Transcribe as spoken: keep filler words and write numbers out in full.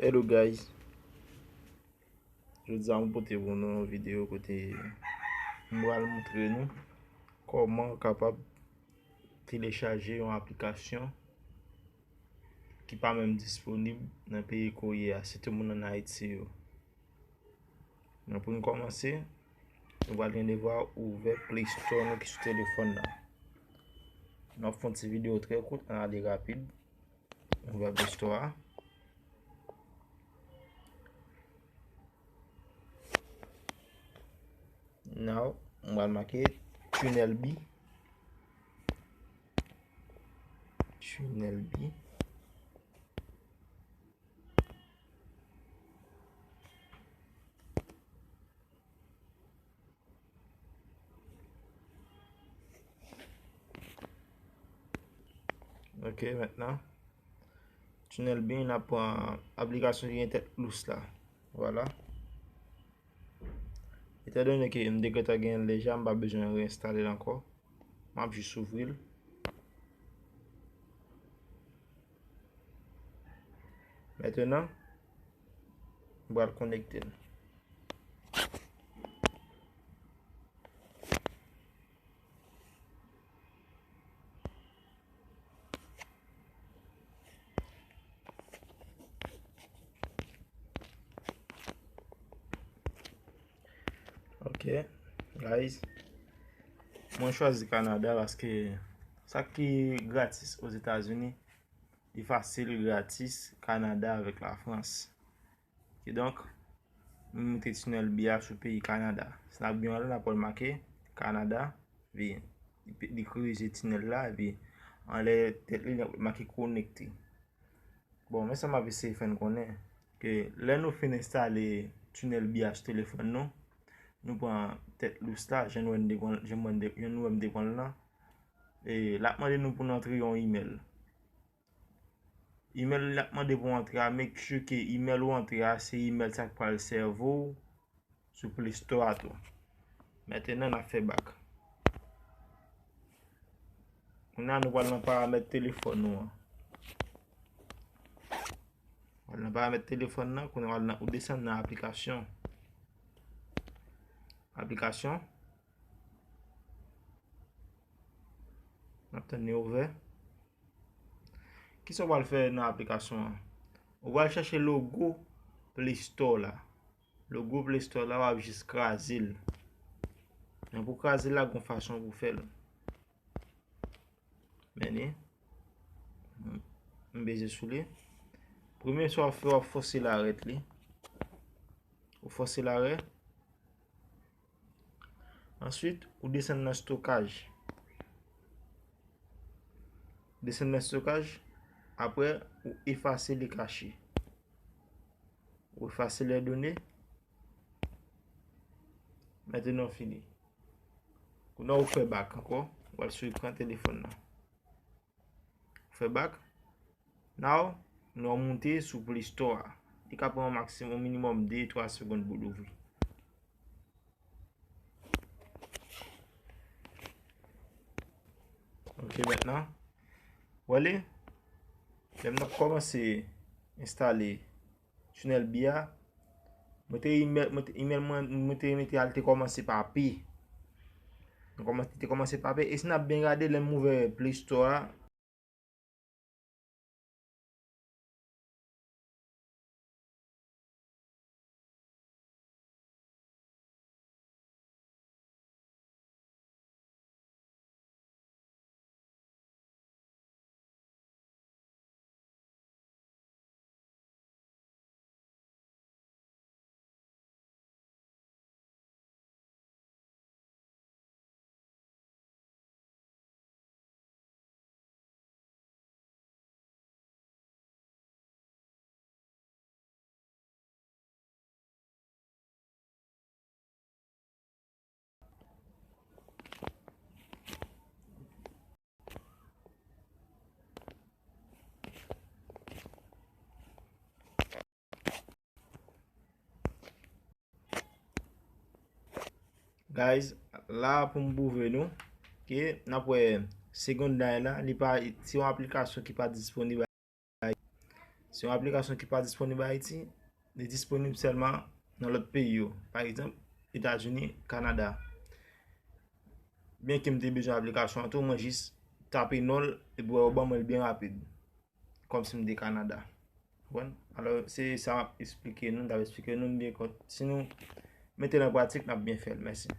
Hello guys. Jodi a m pote pou nou yon videyo kote m pral montre nou kòman w kapab telechaje yon aplikasyon ki pa menm disponib nan peyi ke w ye a, sitou moun ann Ayiti yo. Men pou n kòmanse, nou pral gen devwa ouvè Play Store nou ki sou telefòn nan. Nou ap fè yon ti videyo trè kout, ann ale rapid. Ouvè Play Store a. Now, m pral make Tunnelbee. Tunnelbee. Ok, mentnan, Tunnelbee, n ap pran aplikasyon ki gen tèt lous la. Vwala. Etandone ke m te gentan genyen l deja, m pa bezwen reenstale l ankò. M ap jis ouvri l. Mentnan, m pral konekte l. Ok, guys. Mwen chwazi Kanada paske sa ki gratis Ozetazini, li fasil, gratis, Kanada avèk Lafrans. Kidonk, m mete Tunnelbee a sou peyi Kanada. Si n ap byen ale, n ap wè l make Kanada, epi li, li korize tinèl la, epi anlè tèt li, l ap make konekte. Bon, men sa m ap eseye fè n konnen, ke lè nou fin enstale Tunnelbee a sou telefòn nou, nou pran tèt lous la, jan nou wè n te pran, jan mwen te, jan nou wè m te pran l lan, e l ap mande nou pou n antre yon imèl. Imèl l ap mande pou w antre a, make sure ke imèl ou antre a, se imèl sa k pral sèvi w sou Play Store a tou. Mentnan, n ap fè bak. Kounye a, nou pral nan paramèt telefòn nou an. Pral nan paramèt telefòn nan, kounye a, ou desann nan aplikasyon. Aplikasyon. N ap tann li ouvè. Kisa w pral fè nan aplikasyon an? Ou pral chèche logo Play Store la. Logo Play Store la, w ap jis kraze l. Men pou kraze l la, gon fason pou fè l. Men li, m peze sou li. Premye sa w ap fè, w ap fòse l arèt li. Ou fòse l arèt. Answit, ou desann nan stokaj. Desann nan stokaj. Apre, ou efase li kache. Ou efase les données. Mentnan, fini. Kounye a, ou fè bak ankò. Ou al sou ekran telefòn nan. Fè bak. Now, nou moute sou Play Store a. Li ka pran yon maksimòm, minimòm de, twa segonn pou l ouvri. Ok, mentnan, wale, lè m ap kòmanse enstale Tunnelbee a, mwen te imèl, mwen te, imèl mwen, mwen te mete al te kòmanse pa P. Mwen kòmanse, te kòmanse pa P. E si n ap byen gade, lè m ouvè Play Store a, Guys, la pou m pwouve nou ke n ap wè Secondaire la, li pa, se yon aplikasyon ki pa disponib. Se yon aplikasyon ki pa disponib Ayiti, li disponib sèlman nan lòt peyi yo. Pa egzanp, Etazini, Kanada. Byenke m te bezwen aplikasyon an tou, mwen jis tape non l epi yo ban mwen l byen rapid. Kòmsi m te Kanada. Konprann? Alò, se sa m ap eksplike nou, m t ap eksplike nou, m byen kont. Si nou mete l an pratik, n ap byen fè l. Mèsi.